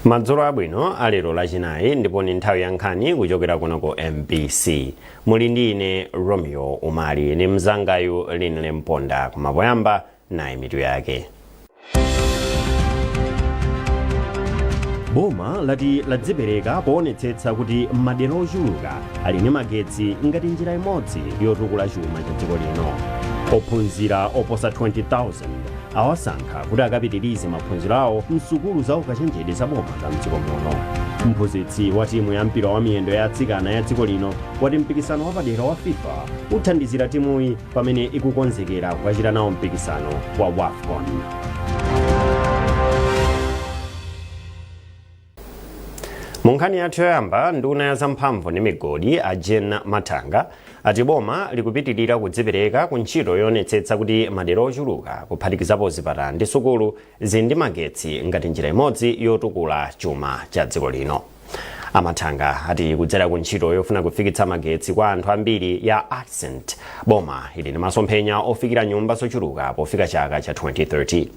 Madzulo abwino alero Lachinayi, ndipo ni nthawi ya nkhani kuchokera kuno ku MBC. Muli ndi ine Romeo Umali ni mzangayu Linle Mponda. Koma poyamba, nayi mitu yake. Boma lati ladzipereka poonetsetsa kuti madera ochuluka ali ndi magetsi ngati njira imodzi yotukula chuma cha dziko lino. Ophunzira oposa 20,000 awasankha kuti akapitirize maphunziro awo msukulu za ukachenjede za boma za mdziko muno. Mphunzitsi wa timu ya mpira wa miyendo ya atsikana ya dziko lino wati mpikisano wapadera wa FIFA uthandizira timuyi pamene ikukonzekera kukachita nawo mpikisano wa WAFCON. Mu nkhani yathu yoyamba, nduna ya zamphamvu ndi migodi a Jean Mathanga ati boma likupitirira kudzipereka ku ntchito yoonetsetsa kuti madera ochuluka, kuphatikizapo zipatala ndi sukulu, zili ndi magetsi ngati njira imodzi yotukula chuma cha dziko lino. A Mathanga ati kudzera ku ntchito yofuna kufikitsa magetsi kwa anthu ambiri ya ACCENT, boma ili ndi masomphenya ofikira nyumba zochuluka pofika chaka cha 2030.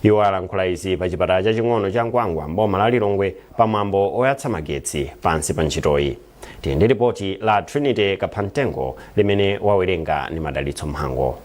Iwo alankhula izi pa chipatala chaching'ono cha Nkwangwa m'boma la Lilongwe pamwambo oyatsa magetsi pansi pa ntchitoyi. Tili ndi lipoti la Trinity Kaphamtengo limene wawerenga ni Madalitso Mhango.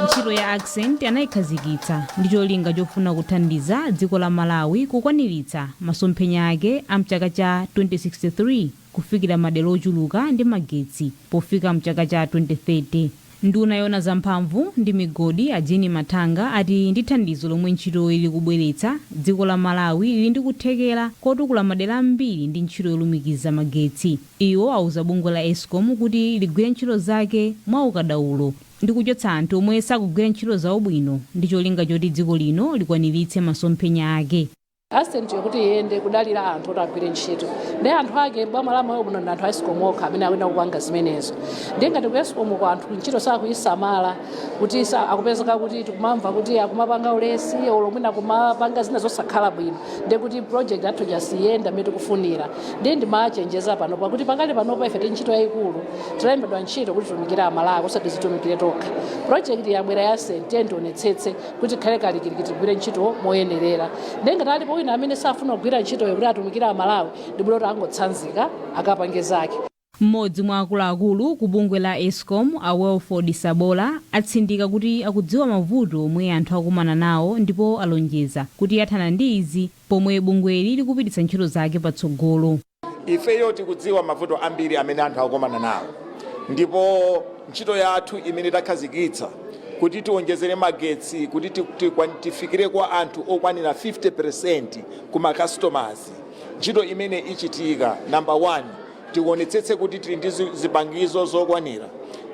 Ntchito ya ACCENT anayikhazikitsa ndi cholinga chofuna kuthandiza dziko la Malawi kukwaniritsa masomphenya ake a mchaka cha 2063 kufikira madera ochuluka ndi magetsi pofika mchaka cha 2030. Nduna yoona za mphamvu ndi migodi a Jean Mathanga ati ndi thandizo lomwe ntchitoyi likubweretsa, dziko la Malawi lili ndi kuthekera kotukula madera ambiri ndi ntchito yolumikiza magetsi. Iwo auza bungwe la Escom kuti ligwire ntchito zake mwa ukadaulo ndi kuchotsa anthu omwe sakugwira ntchito zawo bwino ndi cholinga choti dziko lino likwaniritse masomphenya ake. ACCENT yokuti iyende kudalira anthu oti agwire ntchito, ndi anthu ake boma la Malawi muno ndi anthu a Escom okha amene akuyenera kupanga zimenezo. Ndiye ngati ku Escom ko anthu ntchito sakuyisamala, kuti akupezeka kuti tikumamva kuti akumapanga ulesi olo mwina kumapanga zina zosakhala bwino, ndiye kuti project yathu ija siyenda mmene tikufunira. Ndiye ndimachenjeza panopa kuti pakali panopa ife tili ntchito yayikulu. Tilembedwa ntchito kuti titumikire Amalawi, osati tizitumikire tokha. Project yabwera ya ACCENT, tiye tionetsetse kuti tikhale kalikiliki, tigwire ntchito moyenerera. Ndiye ngati alipo wina amene safuna kugwira ntchitoyo kuti atumikire Amalawi, ndibwino kuti angotsanzika akapange zake. Mmodzi mwa akuluakulu ku bungwe la Escom a Welford Sabola atsindika kuti akudziwa mavuto omwe anthu akumana nawo ndipo alonjeza kuti athana ndi izi pomwe bungweli likupititsa ntchito zake patsogolo. Ifeyo tikudziwa mavuto ambiri amene anthu akukumana nawo, ndipo ntchito yathu imene takhazikitsa kuti tionjezere magetsi kuti tifikire kwa anthu okwanira 50% ku ma customers, ntchito imene ichitika, number 1, tionetsetse kuti tili ndi zipangizo zokwanira,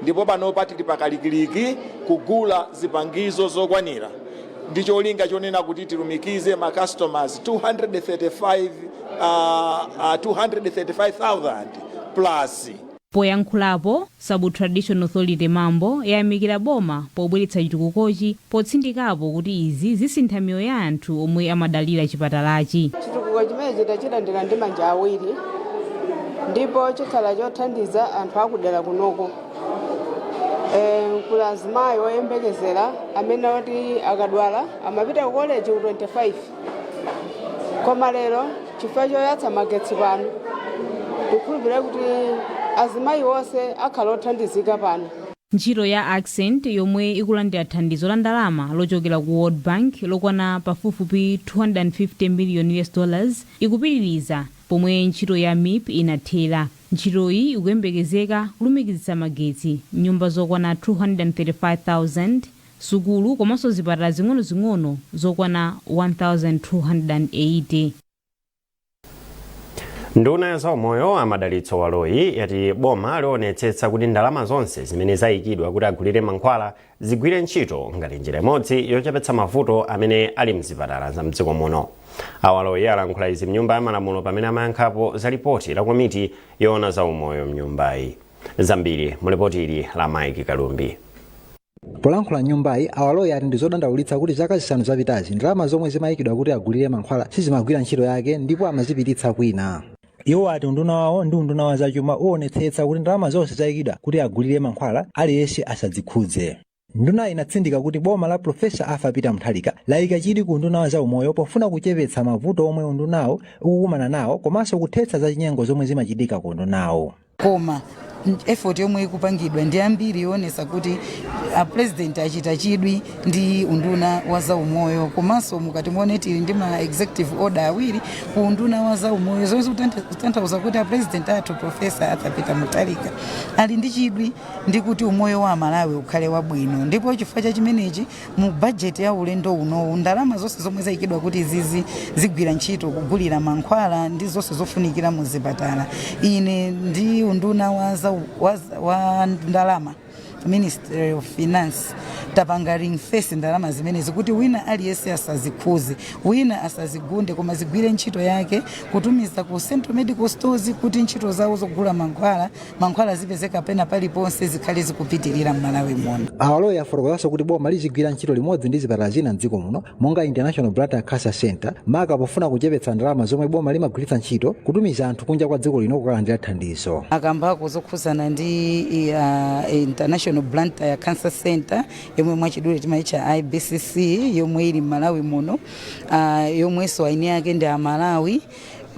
ndipo panopa tili pakalikiliki kugula zipangizo zokwanira ndi cholinga chonena kuti tilumikize ma customers 235,000 plus. Poyankhulapo, Sub Traditional Authority Mambo yayamikira boma pobweretsa chitukukochi potsindikapo kuti izi zisintha miyoyo ya anthu omwe amadalira chipatalachi. Chitukuko chimenechi tachilandira ndi manja awiri ndipo chikhala chothandiza anthu akudera kunoko. Kuli azimayi oyembekezera amene oti akadwala amapita ku college ku 25, koma lero chifukwa choyatsa magetsi pano, tikukhulupirira kuti azimayi onse akhala othandizika pano. Ntchito ya ACCENT, yomwe ikulandira thandizo la ndalama lochokera ku World Bank lokwana pafupifupi 250 million US dollars, ikupitiriza pomwe ntchito ya MIP inathera. Ntchitoyi ikuyembekezeka kulumikizitsa magetsi m'nyumba zokwana 235,000, sukulu komanso zipatala zing'onozing'ono zokwana 1,280. Nduna ya zaumoyo a Madalitso Baloyi yati boma lionetsetsa kuti ndalama zonse zimene zayikidwa kuti agulire mankhwala zigwire ntchito ngati njira imodzi yochepetsa mavuto amene ali mzipatala za mdziko muno. A Baloyi alankhula izi mnyumba ya malamulo pamene amayankhapo za lipoti la komiti yoona za umoyo mnyumbayi. Zambiri mu lipoti ili la Mike Kalumbi. Polankhula nyumbayi, a Baloyi ati ndi zodandaulitsa kuti zaka 5 zapitazi ndalama zomwe zimayikidwa kuti agulire mankhwala sizimagwira ntchito yake ndipo amazipititsa kwina. Iwo ati unduna wawo ndi unduna wa zachuma uonetsetsa kuti ndalama zonse zayikidwa kuti agulire mankhwala aliyense asadzikhudze. Ndunayi inatsindika kuti boma la Profesa Arthur Peter Mutharika layika chidwi ku unduna wa zaumoyo pofuna kuchepetsa mavuto omwe undunawo ukukumana nawo komanso kuthetsa zachinyengo zomwe zimachitika ku undunawo. Koma effort yomwe ikupangidwa ndi ambiri yoonesa kuti a President achita chidwi ndi unduna wa zaumoyo. Komanso mukati muone, tili ndi ma executive order awiri ku unduna wa zaumoyo, zomwe zikutanthauza kuti a President athu, Professor Arthur Peter Mutharika, ali ndi chidwi ndi kuti umoyo wa Amalawi ukhale wabwino. Ndipo chifukwa cha chimenechi, mu budget ya ulendo unowu, ndalama zonse zomwe zayikidwa kuti zizi zigwira ntchito kugulira mankhwala ndi zonse zofunikira mu zipatala, ine ndi unduna wa ndalama, Ministry of Finance, tapanga ring fence ndalama zimenezi kuti wina aliyense asazikhuze, wina asazigunde, koma zigwire ntchito yake kutumiza ku Central Medical Stores kuti ntchito zawo zogula mankhwala zipezeka pena paliponse, zikhale zikupitirira m'Malawi muno. Awaloyi afotokozanso kuti boma lizigwira ntchito limodzi ndi zipatala zina mdziko muno, monga International Blantyre Cancer Center, maka pofuna kuchepetsa ndalama zomwe boma limagwiritsa ntchito kutumiza anthu kunja kwa dziko lino kukalandira thandizo. Akambako zokhuzana ndi International Blantyre Cancer Center, yomwe mwachidule timaitcha IBCC, yomwe ili m'Malawi muno, yomwenso aini ake ndi Amalawi,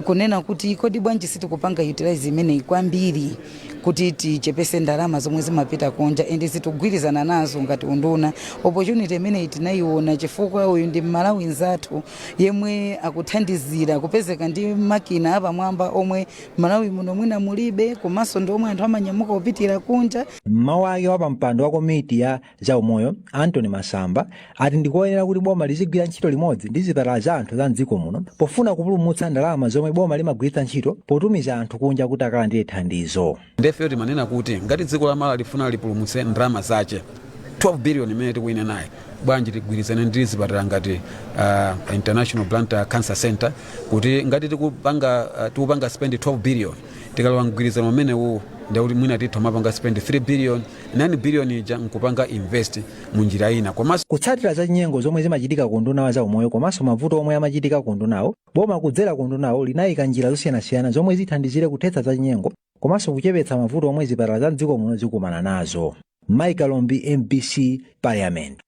kunena kuti kodi bwanji sitikupanga utilize imeneyi kwambiri kuti tichepese ndalama zomwe zimapita kunja? And zitigwirizana nazo ngati unduna. Opportunity imeneyi tinayiona chifukwa uyu ndi Mmalawi nzathu yemwe akuthandizira kupezeka ndi makina apamwamba omwe Malawi muno mwina mulibe, komanso ndi omwe anthu amanyamuka kupitira kunja. Mmawu ake, wapampando wa komiti ya zaumoyo, Anthony Masamba, ati ndikoyenera kuti boma lizigwira ntchito limodzi ndi zipatala za anthu za mdziko muno pofuna kupulumutsa ndalama zomwe boma limagwiritsa ntchito potumiza anthu kunja kuti akalandire thandizo. Ndefeyo timanena kuti ngati dziko la Malawi lifuna lipulumutse ndalama zace, 12 billion imene tikuine naye, bwanji tigwirizane ndi zipatala ngati International Blantyre Cancer Center, kuti ngati tikupanga spend 12 billion, tikalowa mgwirizano umenewu, ndikuti mwina titha mapanga spend 3 billion, 9 billion ija nkupanga invest munjira ina. Komanso kutsatira zachinyengo zomwe zimachitika ku unduna wa zaumoyo komanso mavuto omwe amachitika ku undunawo, boma kudzera ku undunawo linayika njira zosiyanasiyana zomwe zithandizire kuthetsa zachinyengo komanso kuchepetsa mavuto omwe zipatala za mdziko muno zikumana nazo. Michael Lombi, MBC, Parliament.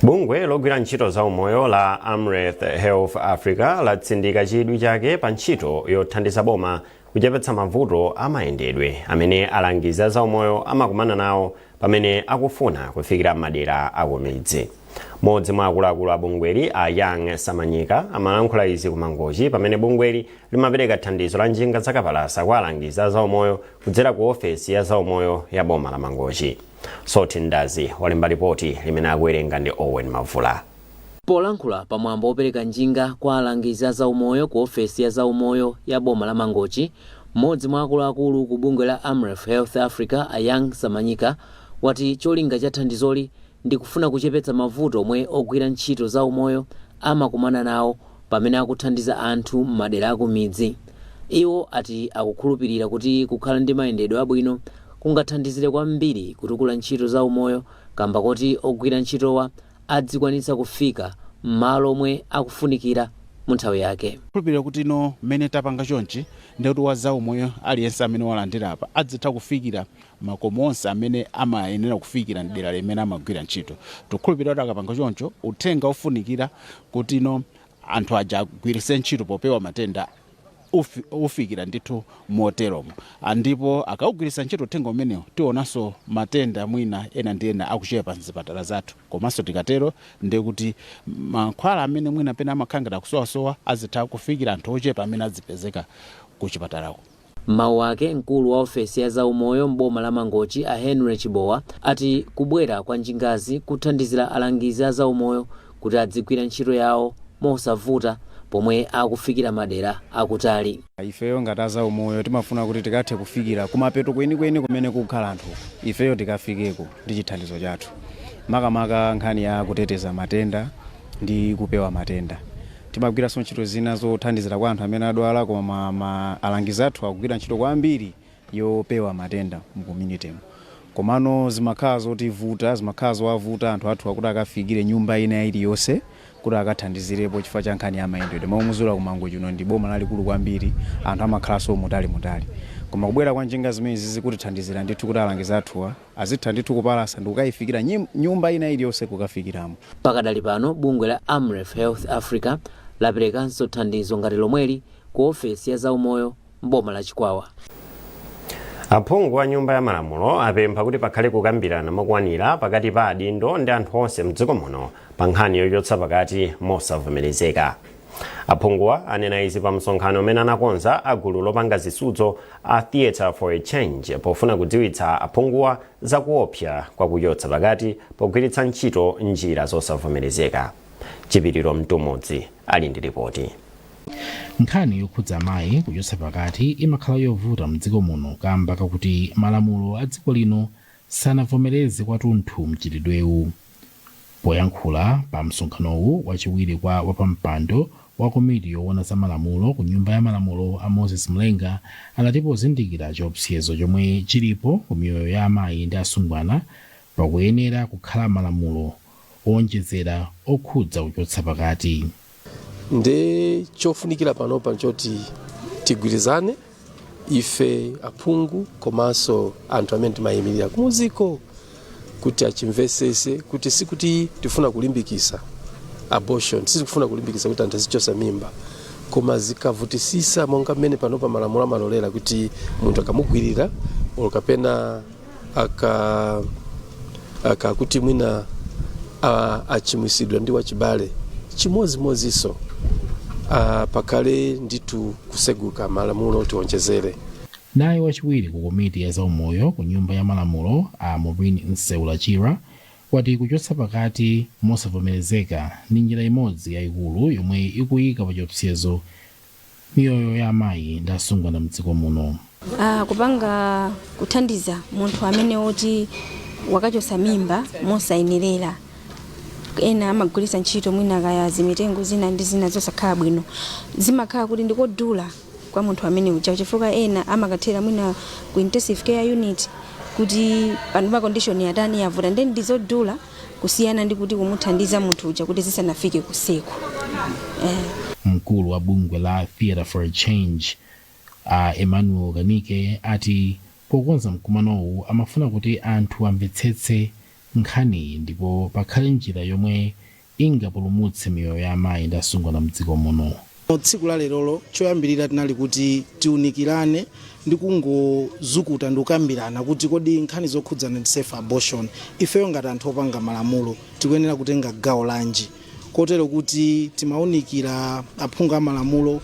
Bungwe logwira ntchito za umoyo la Amref Health Africa latsindika chidwi chake pa ntchito yothandiza boma kuchepetsa mavuto amayendedwe amene alangizi za umoyo amakumana nawo pamene akufuna kufikira madera akumidzi. Mmodzi mwa akuluakulu a bungweli, a Young Samanyika, amalankhula izi ku Mangochi pamene bungweli limapereka thandizo la njinga zakapalasa kwa alangizi a zaumoyo kudzera ku ofesi ya zaumoyo ya boma la Mangochi. Soti Ndazi walemba ripoti limene akuwerenga ndi Owen Mavula. Polankhula pamwambo wopereka njinga kwa alangizi a zaumoyo ku ofesi ya zaumoyo ya boma la Mangochi, mmodzi mwa akuluakulu ku bungwe la Amref Health Africa, a Young Samanyika, wati cholinga cha thandizoli ndi kufuna kuchepetsa mavuto omwe ogwira ntchito za umoyo amakumana nawo pamene akuthandiza anthu m'madera akumidzi. Iwo ati akukhulupirira kuti kukhala ndi mayendedwe abwino kungathandizire kwambiri kutukula ntchito za umoyo, kamba koti ogwira ntchitowa adzikwanitsa kufika m'malo omwe akufunikira mu nthawi yake. Khulupirira kuti ino mmene tapanga chonchi, ndikuti wa zaumoyo aliyense amene walandira apa adzitha kufikira makomo onse amene amayenera kufikira mdera limene amagwira ntchito. Tikukhulupirira kuti akapanga choncho, uthenga ofunikira kuti ino anthu aja agwiritse ntchito popewa matenda ufikira ndithu moteromo. Ndipo akawugwiritsa ntchito uthenga umenewu, tionanso matenda mwina ena ndi ena akuchepa mzipatala zathu. Komanso tikatero, ndiye kuti mankhwala amene mwina pena amakhala ngati akusowasowa azitha kufikira anthu ochepa amene adzipezeka ku chipatalako. M'mawu ake, mkulu wa ofesi ya zaumoyo m'boma la Mangochi, a Henry Chibowa, ati kubwera kwa njingazi kuthandizira alangizi a zaumoyo kuti adzigwira ntchito yawo mosavuta pomwe akufikira madera akutali. Ifeyo ngati azaumoyo timafuna kuti tikathe kufikira kumapeto kwenikweni kumene kukhala anthu, ifeyo tikafikeko ndi chithandizo chathu, makamaka nkhani ya kuteteza matenda ndi kupewa matenda. Timagwiranso ntchito zina zothandizira kwa anthu amene adwala, koma alangizi athu akugwira ntchito kwambiri yopewa matenda mu community. Komano zimakhala zotivuta, zimakhala zowavuta anthu athu akuti akafikire nyumba ina iliyonse kuti akathandizirepo chifukwa cha nkhani ya mayendedwe. Momwe muzula, ku Mangochi kuno ndi boma lalikulu kwambiri, anthu amakhalanso mutali mutali. Koma kubwera kwa njinga zimenezi zikutithandizira ndithu kuti alangizi athuwa azitha ndithu kupalasa ndi kukayifikira nyumba ina iliyonse kukafikiramo. Pakadali pano bungwe la Amref Health Africa laperekanso thandizo ngati lomweli ku ofesi ya zaumoyo m'boma la Chikwawa. Aphungu a Nyumba ya Malamulo apempha kuti pakhale kukambirana mokwanira pakati pa adindo ndi anthu onse mdziko muno pa nkhani yochotsa pakati mosavomerezeka. Aphunguwa anena izi pa msonkhano umene anakonza a gulu lopanga zisudzo a Theatre for a Change pofuna kudziwitsa aphunguwa za kuopsa kwa kuchotsa pakati pogwiritsa ntchito njira zosavomerezeka. Chipiriro Mtumudzi ali ndi ripoti. Nkhani yokhudza amayi kuchotsa pakati imakhala yovuta mdziko muno kamba kakuti malamulo a dziko lino sanavomereze kwathunthu mchitidwewu. Poyankhula pa msonkhanowu, wachiwiri kwa wapampando wa komiti yoona za malamulo ku Nyumba ya Malamulo a Moses Mlenga anati pozindikira chiopsezo chomwe chilipo ku miyoyo ya amayi ndi asungwana, pakuyenera kukhala malamulo owonjezera okhudza kuchotsa pakati. Nde chofunikira panopa nchoti tigwirizane ife aphungu komanso anthu amene timayimirira kumuziko kuti achimvesese kuti sikuti tifuna kulimbikisa abortion, sitikufuna kulimbikisa kuti anthu azichosa mimba, koma zikavutisisa monga mmene panopa malamulo amalolera kuti munthu akamugwirira or kapena aka akakuti mwina achimwisidwa ndi wachibale, chimozimozinso pakhale ndithu kuseguka malamulo tionjezere. Naye wachiwiri ku komiti ya zaumoyo ku Nyumba ya Malamulo a Maureen Nseulachira wati kuchotsa pakati mosavomerezeka ndi njira imodzi yayikulu yomwe ikuyika pa chiopsezo miyoyo ya amayi ndi asungwana mdziko muno. Kupanga kuthandiza munthu amene woti wakachosa mimba mosayenerera, ena amagwiritsa ntchito mwina kaya zimitengo zina ndi zina zosakhala bwino, zimakhala kuti ndikodula kwa munthu amene uja, chifukwa ena amakathera mwina ku intensive care unit kuti pano pa condition yatani, yavuta, ndi ndizodula kusiyana ndi kuti kumuthandiza munthu uja kuti zisanafike kuseko. Mkulu wa bungwe la Theatre for a Change a Emmanuel Kanike ati pokonza mkumanowu amafuna kuti anthu amvetsetse nkhaniyi ndipo pakhale njira yomwe ingapulumutse miyoyo ya amayi ndi asungwana mdziko muno. Tsiku la lerolo choyambirira tinali kuti tiunikirane ndi kungozukuta ndi kukambirana kuti kodi nkhani zokhudzana ndi safe abortion, ifeyo ngati anthu opanga malamulo tikuyenera kutenga gawo lanji, kotero kuti timaunikira aphungu a malamulo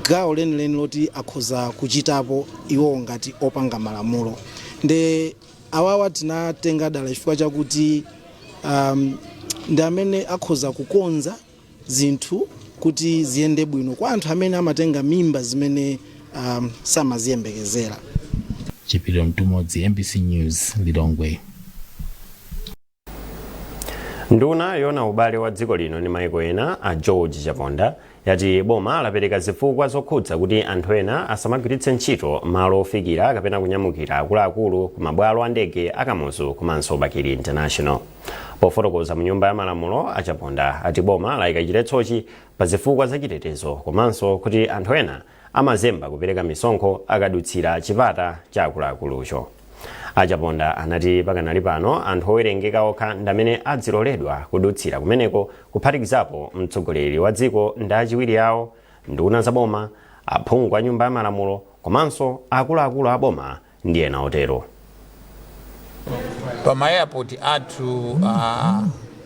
gawo lenileni loti akhoza kuchitapo iwowo ngati opanga malamulo. Nde awawa tinatenga dala chifukwa chakuti ndi amene akhoza kukonza zinthu kuti ziyende bwino kwa anthu amene amatenga mimba zimene samaziyembekezera. Chipiriro Mtumodzi, MBC News, Lilongwe. Nduna yoona ubale wa dziko lino ndi maiko ena a George Chaponda yati boma lapereka zifukwa zokhudza kuti anthu ena asamagwiritse ntchito malo ofikira kapena kunyamukira akuluakulu ku mabwalo a ndege a Kamuzu komanso Bakili International. Pofotokoza mu Nyumba ya Malamulo, a Chaponda ati boma layika chiletsochi pa zifukwa zachitetezo komanso kuti anthu ena amazemba kupereka misonkho akadutsira chipata cha akuluakulucho. A Chaponda anati pakanali pano anthu owerengeka okha ndi amene adziloledwa kudutsira kumeneko, kuphatikizapo mtsogoleri wa dziko ndi achiwiri awo, nduna za boma, aphungu a Nyumba ya Malamulo komanso akuluakulu a boma ndi ena otero. Pa ma airport athu a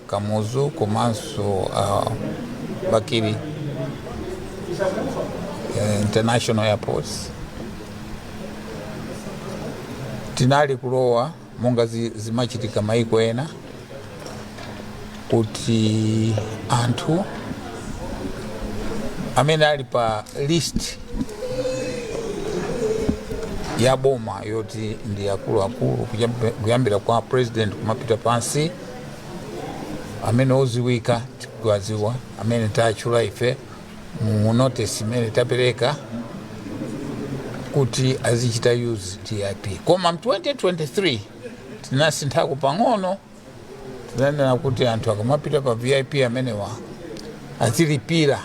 Kamuzu komanso Bakili International Airports tinali kulowa monga zimachitika maiko ena kuti anthu amene ali pa list ya boma yoti ndi akuluakulu kuyambira kwa president kumapita pansi, amene oziwika tikuwaziwa, amene tatchula ife mu notice imene tapereka kuti azichita use VIP. Koma mu 2023 tinasinthako pang'ono, tinanena kuti anthu akamapita pa VIP amenewa azilipira,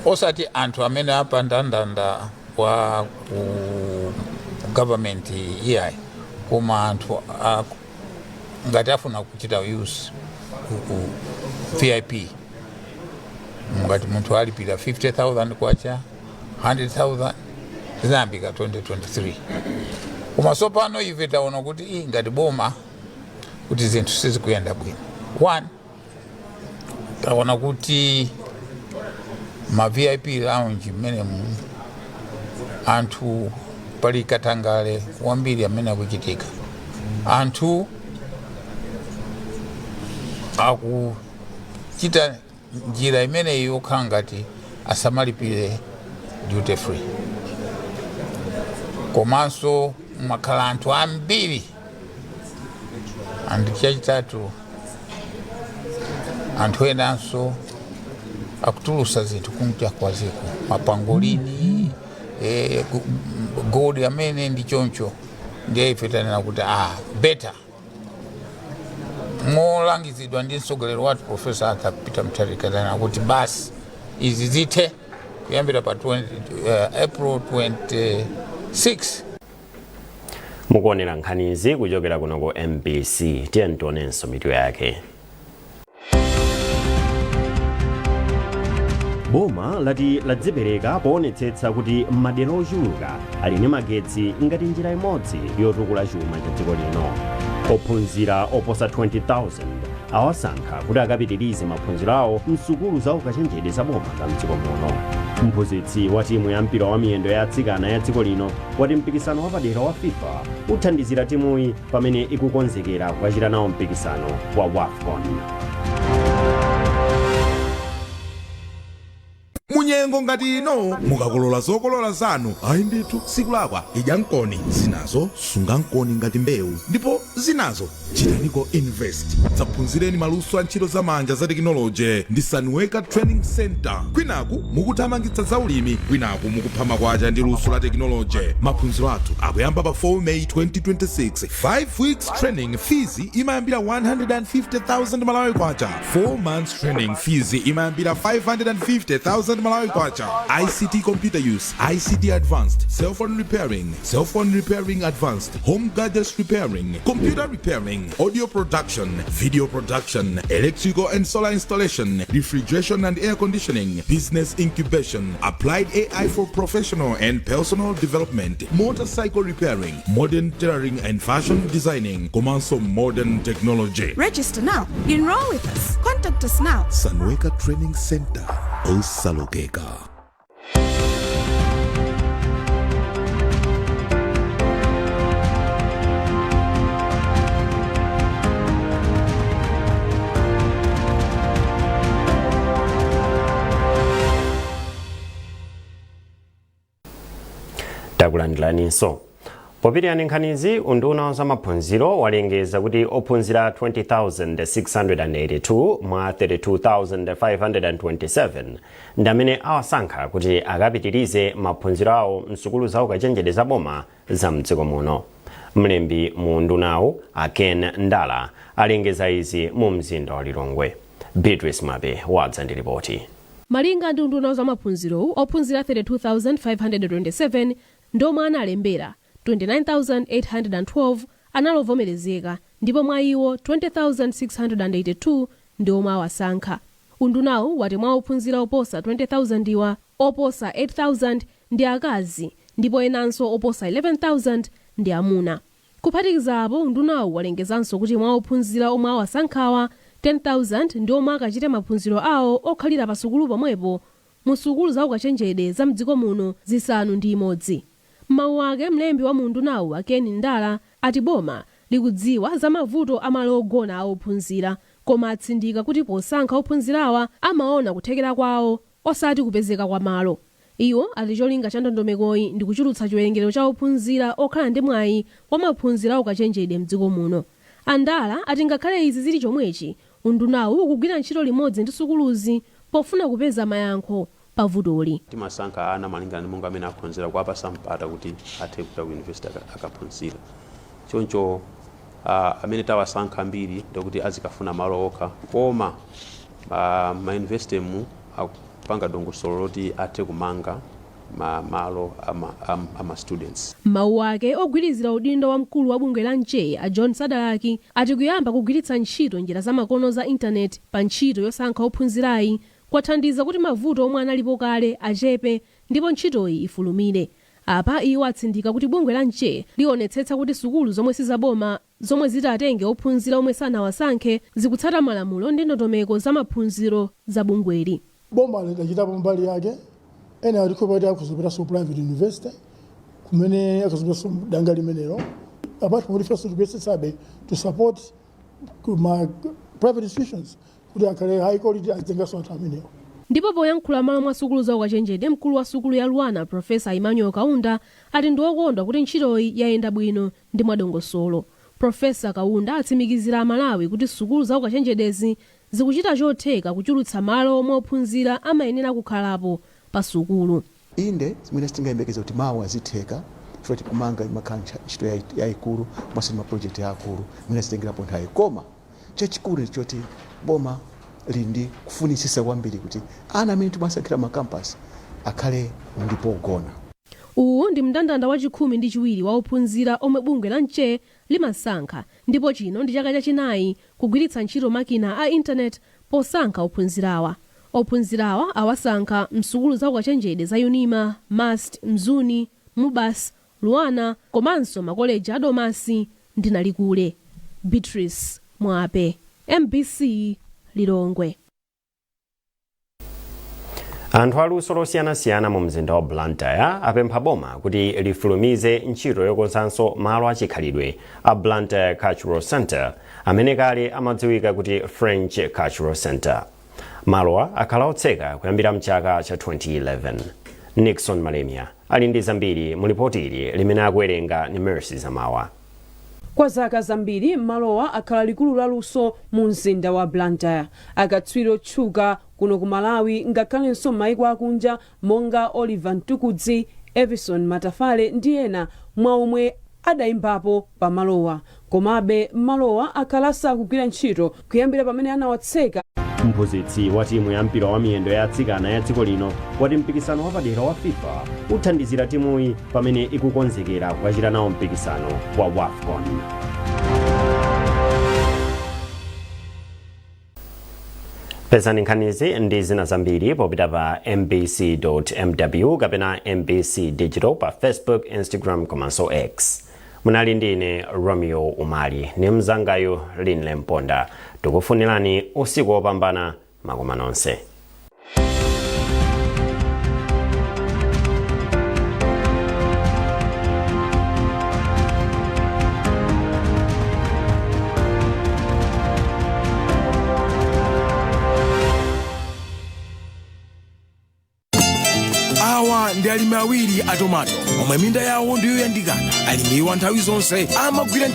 osati anthu amene apandandanda. Kwa ku government iyayi, koma anthu ngati afuna kuchita use ku VIP, ngati munthu alipira 50,000 kwacha, 100,000, zinayambika 2023. Koma tsopano ife taona kuti ngati boma kuti zinthu sizikuyenda bwino. One, taona kuti ma VIP lounge mmenemu anthu pali katangale wambiri amene akuchitika. Anthu akuchita njira imeneyi yokhala ngati asamalipire duty free, komanso makhala anthu ambiri. And chachitatu, anthu enanso akutulusa zinthu kunja kwa ziko, mapangolini, gold amene ndi choncho. Ndiye ife tanena kuti better, molangizidwa ndi mtsogoleri wathu Professor Arthur Peter Mutharika, tanena kuti basi, izi zithe kuyambira pa 20, April 26. Mukuonera nkhanizi kuchokera kuno ku MBC. Tiye tionenso mitu yake. Boma lati ladzipereka poonetsetsa kuti madera ochuluka ali ndi magetsi ngati njira imodzi yotukula chuma cha dziko lino. Ophunzira oposa 20,000 awasankha kuti akapitirize maphunziro awo msukulu za ukachenjede za boma za mdziko muno. Mphunzitsi wa timu ya mpira wa miyendo ya atsikana ya dziko lino wati mpikisano wapadera wa FIFA uthandizira timuyi pamene ikukonzekera kukachita nawo mpikisano wa WAFCON. Munyengo ngati ino, mukakolola zokolola zanu, ayi ndithu, sikulakwa idya nkoni zinazo, sunga nkoni ngati mbewu, ndipo zinazo chitaniko invest. Dzaphunzireni maluso a ntchito zamanja za tekinoloji ndi Sunweka Training Center. Kwinaku mukuthamangitsa zaulimi, kwinaku mukupha makwacha ndi luso la tekinoloji. Maphunziro athu akuyamba pa 4 May 2026. 5 weeks training fees imayambira 150,000 Malawi kwacha. 4 months training fees imayambira 550,000 Malawi kwacha. ICT computer use, ICT advanced, cell phone repairing, cell phone repairing advanced, home gadgets repairing, computer repairing, audio production, video production, electrical and solar installation, refrigeration and air conditioning, business incubation, applied AI for professional and personal development, motorcycle repairing, modern tailoring and fashion designing, komanso modern technology. Register now. Enroll with us. Contact us now. Sunweka Training Center, osalokeka. Takulandiraninso. Popitirani nkhanizi, unduna wa zamaphunziro walengeza kuti ophunzira 20,682 mwa 32,527 ndi amene awasankha kuti akapitirize maphunziro awo msukulu za ukachenjede za boma za mdziko muno. Mlembi mu undunawu, a Ken Ndala, alengeza izi mu mzinda wa Lilongwe. Beatrice Mabe wadza ndi ripoti. Malinga ndi unduna wa zamaphunzirowu, ophunzira 32,527 ndomwe analembera, 29,812 analovomerezeka, ndipo mwa iwo 20,682 ndi omwe awasankha. Undunawu wati mwa ophunzira oposa 20,000 iwa, oposa 8,000 ndi akazi ndipo enanso oposa 11,000 ndi amuna. Kuphatikiza apo, undunawu walengezanso kuti mwa ophunzira omwe awasankhawa, 10,000 ndi omwe akachite maphunziro awo okhalira pa sukulu pomwepo mu sukulu za ukachenjede za mdziko muno 6. M'mawu ake, mlembi wa mundunawu a Ken Ndala ati boma likudziwa za mavuto amalo ogona a ophunzira, koma atsindika kuti posankha ophunzirawa amaona kuthekera kwawo osati kupezeka kwa malo. Iwo ati cholinga cha ndondomekoyi ndi kuchulutsa chiwerengero cha ophunzira okhala ndi mwayi wa maphunziro a ukachenjede mdziko muno. Andala ati ngakhale izi zili chomwechi, undunawu ukugwira ntchito limodzi ndi sukuluzi pofuna kupeza mayankho pa vutoli. Timasankha ana malingana ndi monga amene aphunzira, kuwapasa mpata kuti athe kupita ku university akaphunzira. Choncho amene tawasankha ambiri ndikuti azikafuna malo okha, koma ma university mu akupanga dongosolo loti athe kumanga Malo ama students. Mawu ake ogwirizira udindo wa mkulu wa bungwe la NCHE a John Sadalaki ati kuyamba kugwiritsa ntchito njira zamakono za intaneti pa ntchito yosankha ophunzirayi kwathandiza kuti mavuto omwe analipo kale achepe ndipo ntchitoyi ifulumire. Apa iwo atsindika kuti bungwe la NCHE lionetsetsa kuti sukulu zomwe sizaboma zomwe zitatenge ophunzira omwe sanawasankhe zikutsata malamulo ndi ndondomeko za maphunziro za bungweli. Boma lidachitapo mbali yake. Ena atikhopa kuti akuzopetanso private university kumene akazopetanso danga limenelo, apart from kuti ifenso tikuyesetsabe to support ma private institutions kuti akhale high quality, azitenganso anthu amenewo. Ndipo poyankhula malo mwa sukulu za ukachenjede, mkulu wa sukulu ya LUANAR Profesa Emmanuel Kaunda ati ndi wokondwa kuti ntchitoyi yayenda bwino ndi mwadongosolo. Profesa Kaunda atsimikizira Amalawi kuti sukulu za ukachenjedezi zikuchita chotheka kuchulutsa malo omwe ophunzira amayenera kukhalapo pa sukulu. Inde, zimene sitingayembekeze kuti mawa zitheka, chifukwa tikumanga imakhala ntchito yayikulu komanso ndi mapulojekiti akulu imene zitengerapo nthawi, koma chachikulu ndi choti boma lili ndi kufunitsitsa kwambiri kuti ana amene timasankhira makampasi akhale ndi pogona. Uwu ndi mndandanda wachikhumi ndi chiwiri wa ophunzira omwe bungwe la NCHE limasankha, ndipo chino ndi chaka chachinayi kugwiritsa ntchito makina a intaneti posankha ophunzirawa. Ophunzirawa awasankha msukulu za ukachenjede za UNIMA, MUST, Mzuni, MUBAS, LUANAR komanso makoleji a Domasi ndi Nalikule. Beatrice Mwape, MBC, Lilongwe. Anthu aluso losiyanasiyana mu mzinda wa Blantyre apempha boma kuti lifulumize ntchito yokonzanso malo achikhalidwe a Blantyre Cultural Center, amene kale amadziwika kuti French Cultural Center. Malowa akhala otseka kuyambira mchaka cha 2011. Nixon Malemia ali ndi zambiri mu lipoti ili limene akuwerenga ni Mercy Zamawa. Kwa zaka zambiri malowa akhala likulu la luso mu mzinda wa Blantyre. Akatswiri otchuka kuno ku Malawi ngakhalenso m'mayiko akunja monga Oliver Mtukudzi, Evison Matafale ndi ena mwa omwe adayimbapo pa malowa. Komabe malowa akhala asakugwira ntchito kuyambira pamene anawatseka. Mphunzitsi wa timu ya mpira wa miyendo ya atsikana ya dziko lino wati mpikisano wapadera wa FIFA uthandizira timuyi pamene ikukonzekera kukachita nawo mpikisano wa WAFCON. Pezani nkhanizi ndi zina zambiri popita pa mbc.mw kapena MBC Digital pa Facebook, Instagram komanso X. Munali ndi ine Romeo Umali ndi mzangayo Linle Mponda. Tikufunirani usiku wopambana, makoma nonse. Awa ndi alimi awiri a tomato omwe minda yawo ndiyoyandikana. Alimiwa nthawi zonse amagwira